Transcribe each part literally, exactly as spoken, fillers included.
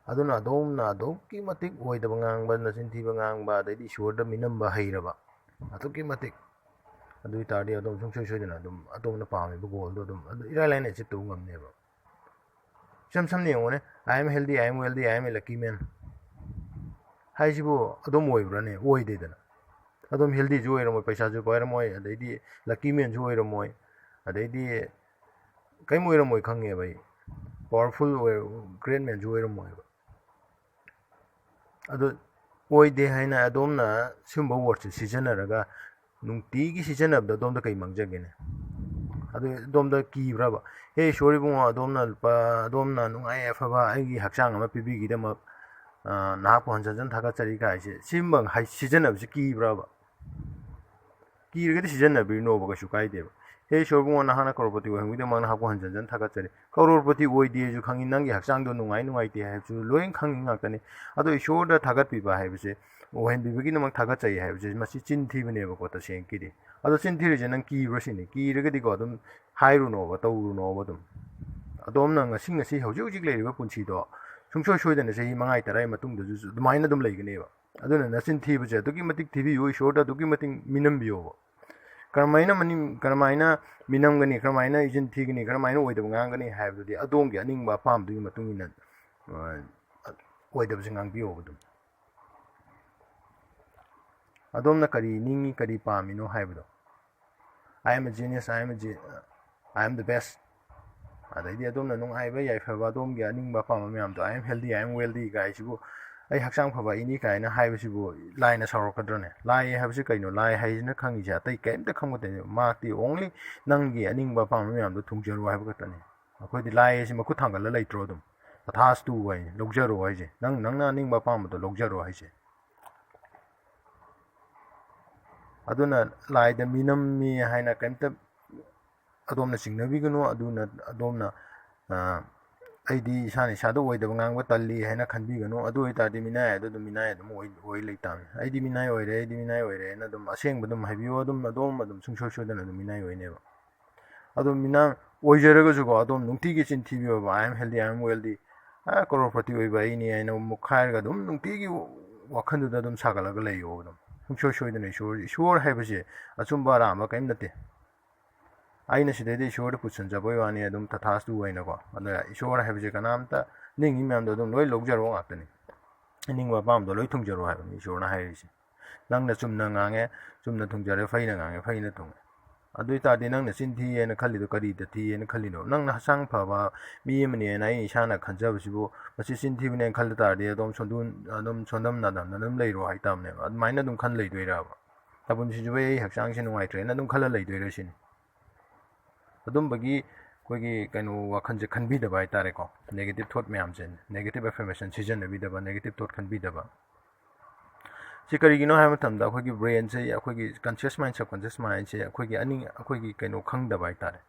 ꯑꯗꯨꯅ ꯑꯗꯣꯝꯅ ꯑꯗꯨꯛꯀꯤ ꯃꯇꯤꯛ ꯑꯣꯏꯗꯕ ꯉꯥꯡꯕ, ꯅꯆꯤꯟ ꯊꯤꯕ ꯉꯥꯡꯕ, ꯑꯗꯩꯗꯤ ꯏꯁꯣꯔꯗ ꯃꯤꯅꯝꯕ ꯍꯩꯔꯕ, ꯑꯗꯨꯛꯀꯤ ꯃꯇꯤꯛ, ꯑꯗꯨ ꯑꯣꯏ ꯇꯥꯔꯗꯤ ꯑꯗꯣꯝ ꯁꯨꯡꯁꯣꯏ ꯁꯣꯏꯗꯅ ꯑꯗꯨꯝ ꯑꯗꯣꯝꯅ ꯄꯥꯝꯃꯤꯕ ꯒꯣꯜꯗꯣ ꯑꯗꯨꯝ ꯑꯗꯨ ꯏꯔꯥꯏ ꯂꯥꯏꯅ ꯑꯦꯆꯤꯞ ꯇꯧꯕ ꯉꯝꯅꯦꯕ꯫ ꯏꯁꯝ ꯁꯝꯅ ꯌꯦꯡꯉꯨꯅꯦ, "I am healthy, I am wealthy, I am a lucky man" ꯍꯥꯏꯁꯤꯕꯨ ꯑꯗꯨꯝ ꯑꯣꯏꯕ꯭ꯔꯥꯅꯦ? ꯑꯣꯏꯗꯦꯗꯅ꯫ ꯑꯗꯨꯝ ꯍꯦꯜꯗꯤꯁꯨ ꯑꯣꯏꯔꯝꯃꯣꯏ, ꯄꯩꯁꯥꯁꯨ ꯄꯥꯏꯔꯝꯃꯣꯏ, ꯑꯗꯩꯗꯤ ꯂꯛꯀꯤ ꯃꯦꯟꯁꯨ ꯑꯣꯏꯔꯝꯃꯣꯏ, ꯑꯗꯩꯗꯤ ꯀꯔꯤꯝ ꯑꯣꯏꯔꯝꯃꯣꯏ ꯈꯪꯉꯦꯕ ꯑꯩ꯫ ꯄꯋꯥꯔꯐꯨꯜ ꯑꯣꯏ, ꯒ꯭ꯔꯦꯠ ꯃꯦꯟꯁꯨ ꯑꯣꯏꯔꯝꯃꯣꯏꯕ꯫ ꯑꯗꯨ ꯑꯣꯏꯗꯦ ꯍꯥꯏꯅ ꯑꯗꯣꯝꯅ ꯁꯤꯒꯨꯝꯕ ꯋꯥꯔꯗꯁꯦ ꯁꯤꯖꯤꯟꯅꯔꯒ ꯅꯨꯡꯇꯤꯒꯤ ꯁꯤꯖꯤꯟꯅꯕꯗ ꯑꯗꯣꯝꯗ ꯀꯩ ꯃꯥꯡꯖꯒꯦꯅꯦ? ꯑꯗꯨ ꯑꯗꯣꯝꯗ ꯀꯤꯕ꯭ꯔꯕ? "ꯍꯦ ꯏꯁꯣꯔ ꯏꯕꯨꯡꯉꯣ, ꯑꯗꯣꯝꯅ ꯂꯨꯄꯥ, ꯑꯗꯣꯝꯅ ꯅꯨꯡꯉꯥꯏ ꯌꯥꯏꯐꯕ ꯑꯩꯒꯤ ꯍꯛꯆꯥꯡ ꯑꯃ ꯄꯤꯕꯤꯈꯤꯗꯃꯛ, ꯑ, ꯅꯍꯥꯛꯄꯨ ꯍꯟꯖꯟ ꯍꯟꯖꯟ ꯊꯥꯒꯠꯆꯔꯤ" ꯀꯥꯏꯁꯦ, ꯁꯤꯒꯨꯝꯕ ꯍꯥꯏ-, ꯁꯤꯖꯤꯟꯅꯕꯁꯦ ꯀꯤꯕ꯭ꯔꯕ? ꯀꯤꯔꯒꯗꯤ ꯁꯤꯖꯤꯟꯅꯕꯤꯔꯨꯅꯣꯕ, ꯀꯩꯁꯨ ꯀꯥꯏꯗꯦꯕ꯫ "ꯍꯦ ꯏꯁꯣꯔ ꯏꯕꯨꯡꯉꯣ, ꯅꯍꯥꯛꯅ ꯀꯔꯣꯔꯄꯇꯤ ꯑꯣꯏꯍꯟꯕꯒꯤꯗꯃꯛ ꯅꯍꯥꯛꯄꯨ ꯍꯟꯖꯟ ꯍꯟꯖꯟ ꯊꯥꯒꯠꯆꯔꯤ"꯫ ꯀꯔꯣꯔꯄꯇꯤ ꯑꯣꯏꯗꯦꯁꯨ ꯈꯪꯉꯤ, ꯅꯪꯒꯤ ꯍꯛꯆꯥꯡꯗꯣ ꯅꯨꯡꯉꯥꯏ ꯅꯨꯡꯉꯥꯏꯇꯦ ꯍꯥꯏꯕꯁꯨ ꯂꯣꯏ ꯈꯪꯉꯤ ꯉꯥꯛꯇꯅꯤ꯫ ꯑꯗꯣ ꯏꯁꯣꯔꯗ ꯊꯥꯒꯠꯄꯤꯕ ꯍꯥꯏꯕꯁꯦ, ꯑꯣꯏꯍꯟꯕꯤꯕꯒꯤꯗꯃꯛ ꯊꯥꯒꯠꯆꯩ ꯍꯥꯏꯕꯁꯦ, ꯃꯁꯤ ꯆꯤꯟ ꯊꯤꯕꯅꯦꯕꯀꯣ꯫ ꯇꯁꯦꯡꯀꯤꯗꯤ ꯑꯗꯣ ꯆꯤꯟ ꯊꯤꯔꯤꯁꯦ ꯅꯪ ꯀꯤꯕ꯭ꯔꯥ ꯁꯤꯅꯤ꯫ ꯀꯤꯔꯒꯗꯤꯀꯣ ꯑꯗꯨꯝ ꯍꯥꯏꯔꯨꯅꯣꯕ, ꯇꯧꯔꯨꯅꯣꯕ꯫ ꯑꯗꯨꯝ ꯑꯗꯣꯝꯅ ꯉꯁꯤ, ꯉꯁꯤ ꯍꯧꯖꯤꯛ ꯍꯧꯖꯤꯛ ꯂꯩꯔꯤꯕ ꯄꯨꯟꯁꯤꯗꯣ ꯁꯨꯡꯁꯣꯏ ꯁꯣꯏꯗꯅ ꯆꯍꯤ ꯃꯉꯥ ꯇꯔꯥꯒꯤ ꯃꯇꯨꯡꯗꯁꯨ ꯑꯗꯨꯃꯥꯏꯅ ꯑꯗꯨꯝ ꯂꯩꯒꯅꯦꯕ꯫ ꯑꯗꯨꯅ ꯅꯆꯤꯟ ꯊꯤꯕꯁꯦ ꯑꯗꯨꯛꯀꯤ ꯃꯇꯤꯛ ꯊꯤꯕꯤꯌꯨ, ꯏꯁꯣꯔꯗ ꯑꯗꯨꯛꯀꯤ ꯃꯇꯤꯛ ꯃꯤꯅꯝꯕꯤꯌꯣꯕ꯫ ꯀꯔꯝꯍꯥꯏꯅ ꯃꯅꯤꯡ-, ꯀꯔꯝꯍꯥꯏꯅ ꯃꯤꯅꯝꯒꯅꯤ, ꯀꯔꯝꯍꯥꯏꯅ ꯏꯆꯤꯟ ꯊꯤꯒꯅꯤ, ꯀꯔꯝꯍꯥꯏꯅ ꯑꯣꯏꯗꯕ ꯉꯥꯡꯒꯅꯤ ꯍꯥꯏꯕꯗꯨꯗꯤ ꯑꯗꯣꯝꯒꯤ ꯑꯅꯤꯡꯕ ꯑꯄꯥꯝꯕꯗꯨꯒꯤ ꯃꯇꯨꯡ ꯏꯟꯅ, ꯑ, ꯑꯣꯏꯗꯕꯁꯦ ꯉꯥꯡꯕꯤꯌꯣꯕ ꯑꯗꯨꯝ꯫ ꯑꯗꯣꯝꯅ ꯀꯔꯤ ꯅꯤꯡꯉꯤ, ꯀꯔꯤ ꯄꯥꯝꯃꯤꯅꯣ ꯍꯥꯏꯕꯗꯣ꯫ "I am a genius, I am a ge-, I am the best", ꯑꯗꯩꯗꯤ ꯑꯗꯣꯝꯅ ꯅꯨꯡꯉꯥꯏꯕ, ꯌꯥꯏꯐꯕ, ꯑꯗꯣꯝꯒꯤ ꯑꯅꯤꯡꯕ ꯑꯄꯥꯝꯕ ꯃꯌꯥꯝꯗꯣ, "I am healthy, I am wealthy" ꯀꯥꯏꯁꯤꯕꯨ, "ꯑꯩ ꯍꯛꯆꯥꯡ ꯐꯕ ꯑꯩꯅꯤ" ꯀꯥꯏꯅ ꯍꯥꯏꯕꯁꯤꯕꯨ ꯂꯥꯏꯅ ꯁꯥꯎꯔꯛꯀꯗ꯭ꯔꯅꯦ? ꯂꯥꯏ ꯍꯥꯏꯕꯁꯤ ꯀꯩꯅꯣ? ꯂꯥꯏ ꯍꯥꯏꯁꯤꯅ ꯈꯪꯉꯤꯁꯦ ꯑꯇꯩ ꯀꯔꯤꯝꯇ ꯈꯪꯕ ꯅꯠꯇꯦ꯫ ꯃꯍꯥꯛꯇꯤ only ꯅꯪꯒꯤ ꯑꯅꯤꯡꯕ ꯑꯄꯥꯝꯕ ꯃꯌꯥꯝꯗꯣ ꯊꯨꯡꯖꯔꯣ ꯍꯥꯏꯕ ꯈꯛꯇꯅꯤ꯫ ꯑꯩꯈꯣꯏꯗꯤ ꯂꯥꯏ ꯑꯁꯤ ꯃꯈꯨꯠ ꯊꯥꯡꯒꯠꯂ ꯂꯩꯇ꯭ꯔꯣ? ꯑꯗꯨꯝ "ꯇꯊꯥꯁꯇꯨ" ꯍꯥꯏ, "ꯂꯧꯖꯔꯣ" ꯍꯥꯏꯁꯦ, "ꯅꯪ, ꯅꯪꯅ ꯑꯅꯤꯡꯕ ꯑꯄꯥꯝꯕꯗꯣ ꯂꯧꯖꯔꯣ" ꯍꯥꯏꯁꯦ꯫ ꯑꯗꯨꯅ ꯂꯥꯏꯗ ꯃꯤꯅꯝꯃꯤ ꯍꯥꯏꯅ ꯀꯔꯤꯝꯇ ꯑꯗꯣꯝꯅ ꯆꯤꯡꯅꯕꯤꯒꯅꯨ꯫ ꯑꯗꯨꯅ ꯑꯗꯣꯝꯅ, ꯑ, "ꯑꯩꯗꯤ ꯏꯁꯥꯅ ꯏꯁꯥꯗ ꯑꯣꯏꯗꯕ ꯉꯥꯡꯕ ꯇꯜꯂꯤ" ꯍꯥꯏꯅ ꯈꯟꯕꯤꯒꯅꯨ꯫ ꯑꯗꯨ ꯑꯣꯏꯇꯥꯔꯗꯤ ꯃꯤꯅꯥꯏ ꯑꯗꯨ ꯑꯗꯨꯝ ꯃꯤꯅꯥꯏ ꯑꯗꯨꯝ ꯑꯣꯏ, ꯑꯣꯏ ꯂꯩꯇꯥꯕꯅꯤ꯫ "ꯑꯩꯗꯤ ꯃꯤꯅꯥꯏ ꯑꯣꯏꯔꯦ, ꯑꯩꯗꯤ ꯃꯤꯅꯥꯏ ꯑꯣꯏꯔꯦ" ꯍꯥꯏꯅ ꯑꯗꯨꯝ ꯑꯁꯦꯡꯕ ꯑꯗꯨꯝ ꯍꯥꯏꯕꯤꯌꯨ꯫ ꯑꯗꯨꯝ ꯑꯗꯣꯝ ꯑꯗꯨꯝ ꯁꯨꯡꯁꯣꯏ ꯁꯣꯏꯗꯅ ꯑꯗꯨꯝ ꯃꯤꯅꯥꯏ ꯑꯣꯏꯅꯦꯕ꯫ ꯑꯗꯨꯝ ꯃꯤꯅꯥꯏ ꯑꯣꯏꯖꯔꯒꯁꯨꯀꯣ, ꯑꯗꯣꯝ ꯅꯨꯡꯇꯤꯒꯤ ꯆꯤꯟ ꯊꯤꯕꯤꯌꯣꯕ, "I am healthy, I am wealthy", ꯑ, ꯀ꯭ꯔꯣꯔꯄꯇꯤ ꯑꯣꯏꯕ ꯑꯩꯅꯤ ꯍꯥꯏꯅ ꯃꯨꯛꯈꯥꯏꯔꯒ ꯑꯗꯨꯝ ꯅꯨꯡꯇꯤꯒꯤ ꯋꯥꯈꯜꯗꯨꯗ ꯑꯗꯨꯝ ꯁꯥꯒꯠꯂꯒ ꯂꯩꯌꯣ ꯑꯗꯨꯝ꯫ ꯁꯨꯡꯁꯣꯏ ꯁꯣꯏꯗꯅ ꯏꯁꯣꯔ, ꯏꯁꯣꯔ ꯍꯥꯏꯕꯁꯦ ꯑꯆꯨꯝꯕ ꯑꯔꯥꯟꯕ ꯀꯔꯤꯝ ꯅꯠꯇꯦ꯫ ꯑꯩꯅ ꯁꯤꯗꯩꯗ ꯏꯁꯣꯔꯗ ꯄꯨꯁꯤꯟꯖꯕꯩ ꯋꯥꯅꯤ, ꯑꯗꯨꯝ ꯇꯊꯥꯁꯇꯨ ꯑꯣꯏꯅꯀꯣ꯫ ꯑꯗꯨꯅ ꯏꯁꯣꯔ ꯍꯥꯏꯕꯁꯦ ꯀꯅꯥꯝꯇ ꯅꯤꯡꯉꯤ ꯃꯌꯥꯝꯗꯣ ꯑꯗꯨꯝ ꯂꯣꯏ ꯂꯧꯖꯔꯣ ꯉꯥꯛꯇꯅꯤ꯫ ꯅꯤꯡꯕ ꯑꯄꯥꯝꯕꯗꯣ ꯂꯣꯏ ꯊꯨꯡꯖꯔꯣ ꯍꯥꯏꯕꯅꯤ ꯏꯁꯣꯔꯅ ꯍꯥꯏꯔꯤꯁꯦ꯫ ꯅꯪꯅ ꯆꯨꯝꯅ ꯉꯥꯡꯉꯦ, ꯆꯨꯝꯅ ꯊꯨꯡꯖꯔꯦ, ꯐꯩꯅ ꯉꯥꯡꯉꯦ, ꯐꯩꯅ ꯊꯨꯡꯉꯦ꯫ ꯑꯗꯨ ꯑꯣꯏ ꯇꯥꯔꯗꯤ ꯅꯪꯅ ꯆꯤꯟ ꯊꯤꯌꯦꯅ ꯈꯜꯂꯤꯗꯣ ꯀꯔꯤꯗ ꯊꯤꯌꯦꯅ ꯈꯜꯂꯤꯅꯣ? ꯅꯪꯅ ꯍꯛꯆꯥꯡ ꯐꯕ ꯃꯤ ꯑꯃꯅꯦꯅ ꯑꯩ ꯏꯁꯥꯅ ꯈꯟꯖꯕꯁꯤꯕꯨ ꯃꯁꯤ ꯆꯤꯟ ꯊꯤꯕꯅꯦꯅ ꯈꯜꯂ ꯇꯥꯔꯗꯤ ꯑꯗꯨꯝ ꯁꯣꯟꯗꯣꯟ-, ꯑꯗꯨꯝ ꯁꯣꯟꯗꯝ ꯅꯥꯗꯝꯗ ꯑꯗꯨꯝ ꯂꯩꯔꯣ ꯍꯥꯏꯇꯥꯕꯅꯦꯕ꯫ ꯑꯗꯨꯃꯥꯏꯅ ꯑꯗꯨꯝ ꯈꯟ ꯂꯩꯗꯣꯏꯔꯕ? ꯅꯄꯨꯟꯁꯤꯁꯤꯕꯨ ꯑꯩ ꯍꯛꯆꯥꯡꯁꯦ ꯅꯨꯡꯉꯥꯏꯇ꯭ꯔꯦꯅ ꯑꯗꯨꯝ ꯈꯜꯂ ꯂꯩꯗꯣꯏꯔ ꯁꯤꯅꯤ? ꯑꯗꯨꯝꯕꯒꯤ ꯑꯩꯈꯣꯏꯒꯤ ꯀꯩꯅꯣ ꯋꯥꯈꯜꯁꯦ ꯈꯟꯕꯤꯗꯕ ꯍꯥꯏꯇꯥꯔꯦꯀꯣ꯫ Negative thought ꯃꯌꯥꯝꯁꯦ, negative affirmation ꯁꯤꯖꯤꯟꯅꯕꯤꯗꯕ, negative thought ꯈꯟꯕꯤꯗꯕ꯫ ꯁꯤ ꯀꯔꯤꯒꯤꯅꯣ ꯍꯥꯏꯕ ꯃꯇꯝꯗ ꯑꯩꯈꯣꯏꯒꯤ brainꯁꯦ, ꯑꯩꯈꯣꯏꯒꯤ conscious mind, subconscious mindꯁꯦ ꯑꯩꯈꯣꯏꯒꯤ ꯑꯅꯤꯡ-, ꯑꯩꯈꯣꯏꯒꯤ ꯀꯩꯅꯣ ꯈꯪꯗꯕ ꯍꯥꯏꯇꯥꯔꯦ꯫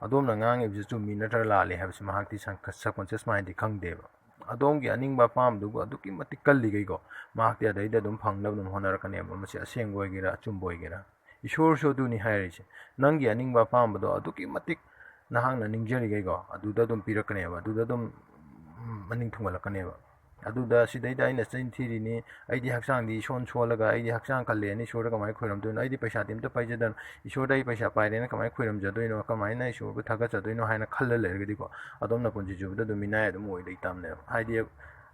ꯑꯗꯣꯝꯅ ꯉꯥꯡꯉꯤꯕꯁꯤ ꯆꯨꯝꯃꯤ ꯅꯠꯇ꯭ꯔꯒ ꯂꯥꯜꯂꯤ ꯍꯥꯏꯕꯁꯤ ꯃꯍꯥꯛꯇꯤ ꯁꯪ-, subconscious mindꯗꯤ ꯈꯪꯗꯦꯕ꯫ ꯑꯗꯣꯝꯒꯤ ꯑꯅꯤꯡꯕ ꯑꯄꯥꯝꯕꯗꯨꯕꯨ ꯑꯗꯨꯛꯀꯤ ꯃꯇꯤꯛ ꯀꯜꯂꯤꯈꯩꯀꯣ, ꯃꯍꯥꯛꯇꯤ ꯑꯗꯩꯗ ꯑꯗꯨꯝ ꯐꯪꯅꯕ ꯑꯗꯨꯝ ꯍꯣꯠꯅꯔꯛꯀꯅꯦꯕ, ꯃꯁꯤ ꯑꯁꯦꯡꯕ ꯑꯣꯏꯒꯦꯔꯥ ꯑꯆꯨꯝꯕ ꯑꯣꯏꯒꯦꯔꯥ꯫ ꯏꯁꯣꯔꯁꯨ ꯑꯗꯨꯅꯤ ꯍꯥꯏꯔꯤꯁꯦ, ꯅꯪꯒꯤ ꯑꯅꯤꯡꯕ ꯑꯄꯥꯝꯕꯗꯣ ꯑꯗꯨꯛꯀꯤ ꯃꯇꯤꯛ ꯅꯍꯥꯛꯅ ꯅꯤꯡꯖꯔꯤꯈꯩꯀꯣ, ꯑꯗꯨꯗ ꯑꯗꯨꯝ ꯄꯤꯔꯛꯀꯅꯦꯕ, ꯑꯗꯨꯗ ꯑꯗꯨꯝ, ꯎꯝ, ꯃꯅꯤꯡ ꯊꯨꯡꯍꯜꯂꯛꯀꯅꯦꯕ꯫ ꯑꯗꯨꯗ ꯁꯤꯗꯩꯗ ꯑꯩꯅ ꯆꯤꯟ ꯊꯤꯔꯤꯅꯤ, ꯑꯩꯗꯤ ꯍꯛꯆꯥꯡꯗꯤ ꯏꯁꯣꯟ ꯁꯣꯜꯂꯒ, ꯑꯩꯗꯤ ꯍꯛꯆꯥꯡ ꯀꯜꯂꯦꯅ ꯏꯁꯣꯔꯗ ꯀꯃꯥꯏꯅ ꯈꯣꯏꯔꯝꯗꯣꯏꯅꯣ? ꯑꯩꯗꯤ ꯄꯩꯁꯥꯗꯤ ꯑꯝꯇ ꯄꯥꯏꯖꯗꯅ, ꯏꯁꯣꯔꯗ ꯑꯩ ꯄꯩꯁꯥ ꯄꯥꯏꯔꯦꯅ ꯀꯃꯥꯏꯅ ꯈꯣꯏꯔꯝꯖꯗꯣꯏꯅꯣ? ꯀꯃꯥꯏꯅ ꯏꯁꯣꯔꯕꯨ ꯊꯥꯒꯠꯆꯗꯣꯏꯅꯣ ꯍꯥꯏꯅ ꯈꯜꯂ ꯂꯩꯔꯒꯗꯤꯀꯣ, ꯑꯗꯣꯝ ꯅꯄꯨꯟꯁꯤ ꯆꯨꯞꯄꯗ ꯑꯗꯨꯝ ꯃꯤꯅꯥꯏ ꯑꯗꯨꯝ ꯑꯣꯏ ꯂꯩ ꯇꯥꯕꯅꯦꯕ꯫ ꯍꯥꯏꯗꯤ ꯍꯧꯖꯤꯛ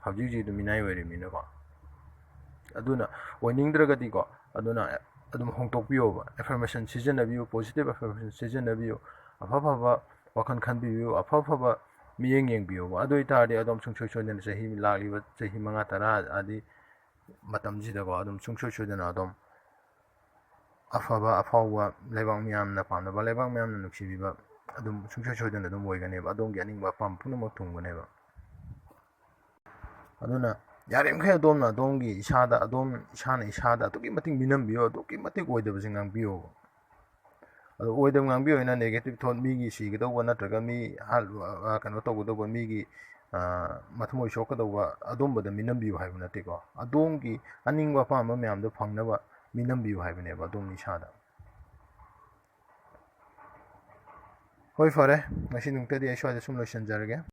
ꯍꯧꯖꯤꯛ ꯑꯗꯨꯝ ꯃꯤꯅꯥꯏ ꯑꯣꯏꯔꯤꯕꯅꯤꯅꯀꯣ꯫ ꯑꯗꯨꯅ ꯑꯣꯏꯅꯤꯡꯗ꯭ꯔꯒꯗꯤꯀꯣ, ꯑꯗꯨꯅ ꯑꯗꯨꯝ ꯍꯣꯡꯗꯣꯛꯄꯤꯌꯣꯕ, affirmation ꯁꯤꯖꯤꯟꯅꯕꯤꯌꯨ, positive affirmation ꯁꯤꯖꯤꯟꯅꯕꯤꯌꯨ, ꯑꯐ ꯑꯐꯕ ꯋꯥꯈꯜ ꯈꯟꯕꯤꯌꯨ, ꯑꯐ ꯑꯐꯕ ꯃꯤꯠꯌꯦꯡ ꯌꯦꯡꯕꯤꯌꯣꯕ꯫ ꯑꯗꯨ ꯑꯣꯏꯇꯥꯔꯗꯤ ꯑꯗꯨꯝ ꯁꯨꯡꯁꯣꯏ ꯁꯣꯏꯗꯅ ꯆꯍꯤ, ꯂꯥꯛꯂꯤꯕ ꯆꯍꯤ ꯃꯉꯥ ꯇꯔꯥ ꯑꯗꯤ ꯃꯇꯝꯁꯤꯗꯀꯣ, ꯑꯗꯨꯝ ꯁꯨꯡꯁꯣꯏ ꯁꯣꯏꯗꯅ ꯑꯗꯨꯝ ꯑꯐꯕ ꯑꯐꯥꯎꯕ, ꯂꯩꯕꯥꯛ ꯃꯤꯌꯥꯝꯅ ꯄꯥꯝꯅꯕ, ꯂꯩꯕꯥꯛ ꯃꯤꯌꯥꯝꯅ ꯅꯨꯡꯁꯤꯕꯤꯕ ꯑꯗꯨꯝ ꯁꯨꯡꯁꯣꯏ ꯁꯣꯏꯗꯅ ꯑꯗꯨꯝ ꯑꯣꯏꯒꯅꯦꯕ꯫ ꯑꯗꯣꯝꯒꯤ ꯑꯅꯤꯡꯕ ꯑꯄꯥꯝꯕ ꯄꯨꯝꯅꯃꯛ ꯊꯨꯡꯒꯅꯦꯕ꯫ ꯑꯗꯨꯅ ꯌꯥꯔꯤꯃꯈꯩ ꯑꯗꯣꯝꯅ ꯑꯗꯣꯝꯒꯤ ꯏꯁꯥꯗ, ꯑꯗꯣꯝ ꯏꯁꯥꯅ ꯏꯁꯥꯗ ꯑꯗꯨꯛꯀꯤ ꯃꯇꯤꯛ ꯃꯤꯅꯝꯕꯤꯌꯨ, ꯑꯗꯨꯛꯀꯤ ꯃꯇꯤꯛ ꯑꯣꯏꯗꯕꯁꯦ ꯉꯥꯡꯕꯤꯌꯣꯕ꯫ ꯑꯗꯣ ꯑꯣꯏꯗꯕ ꯉꯥꯡꯕꯤꯌꯨ ꯍꯥꯏꯅ negative thought, ꯃꯤꯒꯤ ꯁꯤꯒꯗꯧꯕ ꯅꯠꯇ꯭ꯔꯒ ꯃꯤ ꯍꯥꯠ-, ꯑ, ꯀꯩꯅꯣ ꯇꯧꯒꯗꯧꯕ, ꯃꯤꯒꯤ, ꯑ, ꯃꯊꯃꯣꯏ ꯁꯣꯛꯀꯗꯧꯕ ꯑꯗꯨꯝꯕꯗ ꯃꯤꯅꯝꯕꯤꯌꯨ ꯍꯥꯏꯕ ꯅꯠꯇꯦꯀꯣ꯫ ꯑꯗꯣꯝꯒꯤ ꯑꯅꯤꯡꯕ ꯑꯄꯥꯝꯕ ꯃꯌꯥꯝꯗꯣ ꯐꯪꯅꯕ ꯃꯤꯅꯝꯕꯤꯌꯨ ꯍꯥꯏꯕꯅꯦꯕ ꯑꯗꯣꯝ ꯏꯁꯥꯗ꯫ ꯍꯣꯏ, ꯐꯔꯦ, ꯉꯁꯤ ꯅꯨꯃꯤꯠꯇꯗꯤ ꯑꯩ ꯁ꯭ꯋꯥꯏꯗ ꯁꯨꯝ ꯂꯣꯏꯁꯤꯟꯖꯔꯒꯦ꯫